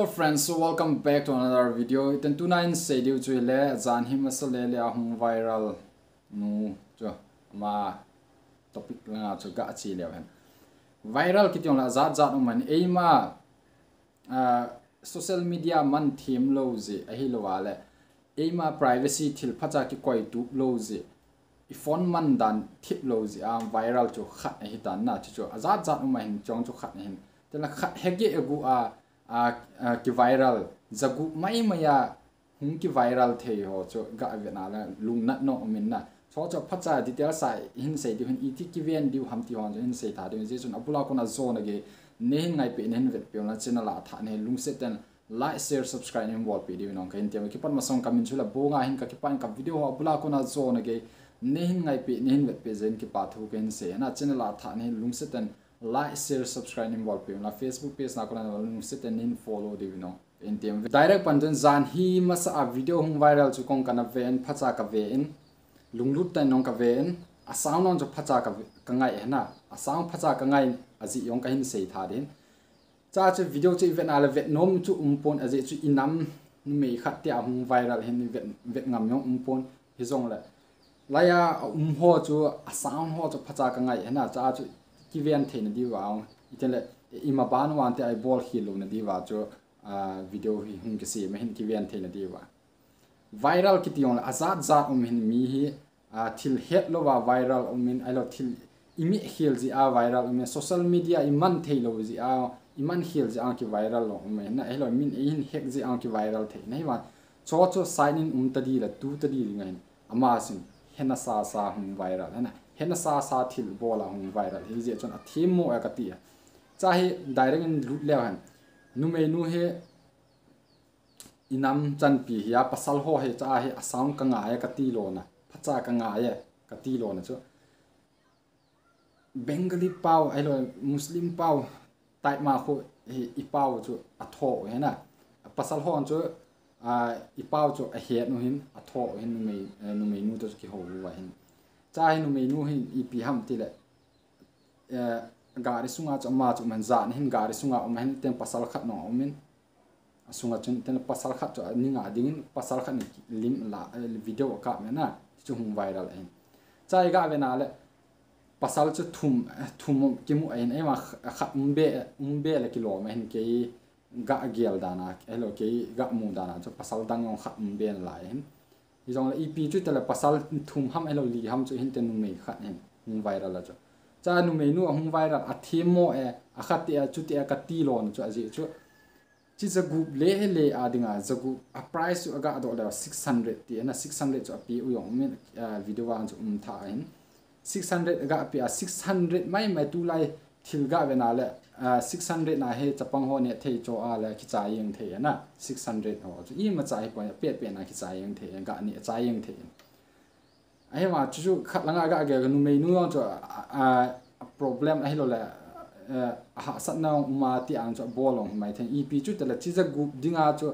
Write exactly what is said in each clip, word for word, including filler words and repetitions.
Friends, so welcome back to another video. Iten tuna in sei diu chu le, jan hi masa le le a hung viral nu chu ama topic langa chu ga chi le hen. Viral kiti ong la jat jat um an eima, ah, social media man thim lo ji ahi lo a le. Eima privacy thil phacha kikoi tup lo ji. I phone man dan thip lo ji a viral chu khat ahi tan na chu chu. A jat jat um a hin chong chu khat ahin. Tela khat hege egu a, a, a ki viral. Jagu mai mai a hung ki viral thei ho chu ga ve na la lungnat no um in na. Cho cho phacha detail sa hin sei diu hin iti ki ven diu ham ti ho chu hin sei tha diu. Jesun abula kona jo na ge ne hin ngai pe ne hin vet pe na channel a tha ne lungset ten like, share, subscribe nin bolpeh diu in ong ka hin tiam. Kipat masang ka min chu la bonga hin ka kipan ka video ho abula kona jo na ge ne hin ngai pe ne hin vet pe jen kipa thu ka hin sei. Na channel a tha ne lungset ten like, share, subscribe nin bolpeh la Facebook page na kona lungset ten nin follow diu in ong ka hin tiam. Direct pan tun jan hi masa a video hung viral chu kong kana ve in phacha ka ve in lunglut tan ong ka ve in a sound ong chu phacha ka ve, ka ngai hena a sound phacha ka ngai a ji ong ka hin sei tha din. Cha chu video chu i vet na le vet nom chu um pon a ji chu i nam numei khat te a hung viral hin i vet, vet ngam jong um pon hi jong le. Laya a um ho chu a sound ho chu phacha ka ngai hena cha chu ki ven thei na diu a ong. I ten le i ma ban wan te ai bol hi lo na diu a chu, ah, video hi hung ki sei ma hin ki ven thei na diu a. Viral kiti ong le a jat jat um hin mi hi a, thil het lo va viral um in, ai lo thil i mi khel ji a viral um in, social media i man thei lo ji a, i man khel ji a ki viral lo um in, na ai lo min i hin hack ji a ki viral thei na hi va. Cho cho sign in um ta di la tu ta di ding a hin. Ama sin hena sa sa hung viral, hena, hena sa sa thil bol a hung viral. Hi je chon a thim mo a ka ti a. Cha hi direct in lut leo hen. Numei nu hi i nam chanpi hi a pasal ho hi cha hi a sound ka ngai a ka ti lo na. Phacha ka ngai a ka ti lo na chu. Bengali pau, ai lo Muslim pau, tai ma khu hi i pau chu a tho u hi na. Pasal ho chu, a, i pau chu a het u hin, a tho u hin numei, eh, numei nu to chu ki ho u va hin. Cha hi numei nu hin ipi ham ti le, eh, gari sunga chu ama chu man ja na hin gari sunga um hin ten pasal khat no um in. A sunga chun ten pasal khat chu a ni nga dingin pasal khat ni lim la, eh, video a kap me na chu hung viral ahin. Cha i ga ve na le pasal chu thum, eh, thum ki mu ahin, eima kh-, khat um be, um be le ki lo me hin kei ga gel dan a, hello kei ga mu dan a chu pasal dang jong khat um be na lai ahin. Hi jong le ipi chu te le pasal thum ham hello li ham chu hin te numei khat hin hung viral a chu. Cha numei nu a hung viral a thim mo e, a khat te a chu te a ka ti lo na chu a ji chu. Chi jagup le he le a dinga jagup a price chu a ga doh le six hundred ti na six hundred chu a pi u jong min, ah, video vang chu um tha ahin. Six hundred a ga pi a six hundred mai mai tu lai thil ga ve na le, ah, six hundred na he chapang ho ne thei cho a le ki cha yeng thei na six hundred ho chu i ma cha hi poi pe pe na ki cha yeng thei ga ni cha yeng thei. Ahi ma chu chu khat langa ga ge numei nu jong chu a, a, a problem ahi lo le, eh, a hahsatna um a ti ang chu a bol long mai thei ipi chu te le chi jagup dinga chu,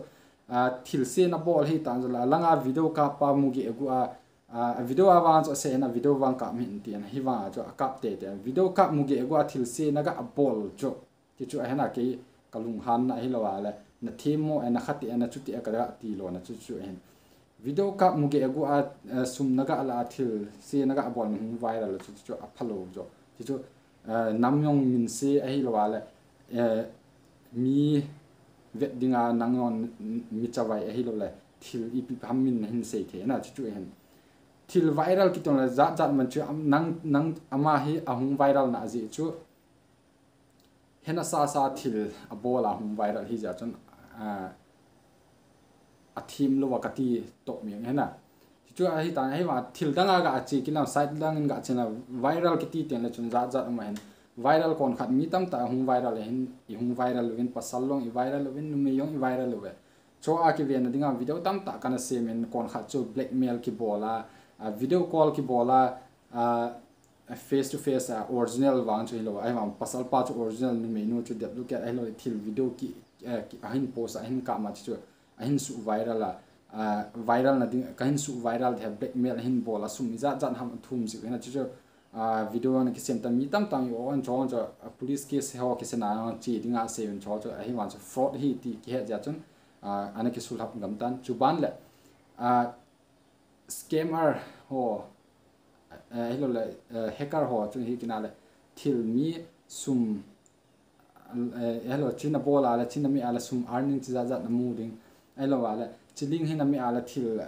a, thil se na bol hi tan chu la langa video kap pa mu ge gu a, a, video a vang chu a se na video vang kap min ti na hi vang a chu a kap te te video kap mu ge gu a thil se na ga a bol chu. Ti chu ahin a kei ka lunghan na hi lo a le, na thim mo, eh, na khat te, eh, na chu te, eh, ka ga ti lo na chu chu ahin. Video kap mu ge gu a, eh, sum na ga la a thil se na ga bol na hung viral chu chu a pha lo jo. Ti chu, eh, nam jong min se ahi lo a le, eh, mi vet dinga nang jong mi chavai ahi lo le, thil ipi ham min na hin sei thei na chu chu ahin. Thil viral kitong le jat jat man chu am nang, nang ama hi a hung viral na a ji chu. Hena sa sa thil a bol a hung viral hi ja chun, ah, a thim lo va ka ti top mi hena. Ti chu ahi ta, ahi va thil dang a ga a chi kilam side dang in ga chena viral kiti ten le chun jat jat um ahin. Viral kon khat mi tam ta hung viral ahin, i hung viral lo vin pasal long i viral lo vin numei jong i viral lo ve. Cho a ki ve na dinga video tam ta kana sem in kon khat chu blackmail ki bol a, a video call ki bol a, a face to face a original vang chu hi lo, ahi vang pasal pa chu original numei nu chu dep lu ke ahi lo thil video ki, eh, ki ahin post ahin kap ma chu ahin su viral a, ah, viral na ding ka hin su viral the blackmail ahin bol a sum i jat jat ham thum ji na chu chu video ana kisem tan mi tamtah in o an cho cho, police case ho kisena che dinga sei un cho cho, ahivang chu fraud hi ti kihet jeh chun ana kisulhap gam tan. Chuban le scammer ho, ahilouleh hacker ho chu hi kina le thil mi sum, ahilou, chin abol a le, chin ami a le sum earning chi jat jat namu ding. Ahilou a le, chiling hin ami a le thil,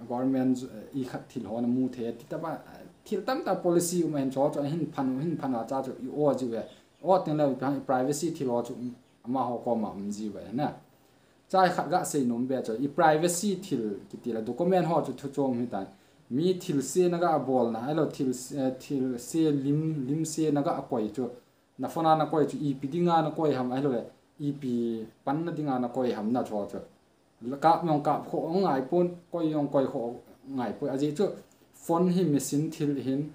government i khat thil ho namu thei, ti taba, thil tamtah policy um ahin cho cho, hin phan, hin phan a cha chu i o jiu ve. O teng le privacy thil ho chu amaho koma um jiu ve na. Chai khat ga sei nom be chu, i privacy thil kiti le document ho chu thu chom hitan. Mi thil se na ga bolna, ahilou thil, thil se lim, lim se na ga koi chu, na phone a na koi chu ipi dinga na koi ham, ahilou le ipi panna dinga na koi ham na cho chu. Kap jong kap kho ngai pon, koi jong koi kho ngai pon. Ajeh chu phone hi machine thil hin,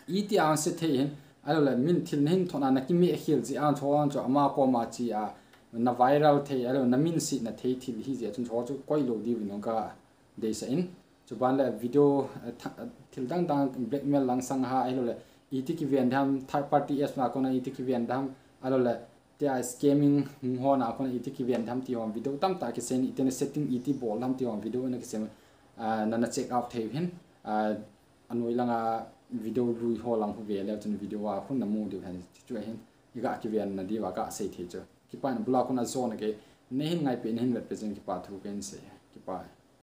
iti ang se thei hin, ahilou le min thil na hin thona na kimeh khel jeh ang cho ang chu ama koma chi a na viral thei, ahilou na min sihna thei thil hi jeh chun cho chu koi lou diuvin ka deisah in. Chuban le video thil dang dang blackmail lang sang ha, ahilou le iti kiven dam, third party apps na kona iti kiven dam, ahilou le tia scamming hung hona kona iti kiven dam ti ho video tamtah kisei in, iti na setting iti bol dam ti ho video na kisei in, na na check out thei hin, anoi langa video lui ho lang khu ve le chun video a khun namu diu hen chu ahin, i ga kiven na diu a ga sei thei chu. Kipa in bula khun ajo na ke, na hin ngaipi, na hin vetpi chun kipa thu kahin sei. Kipa.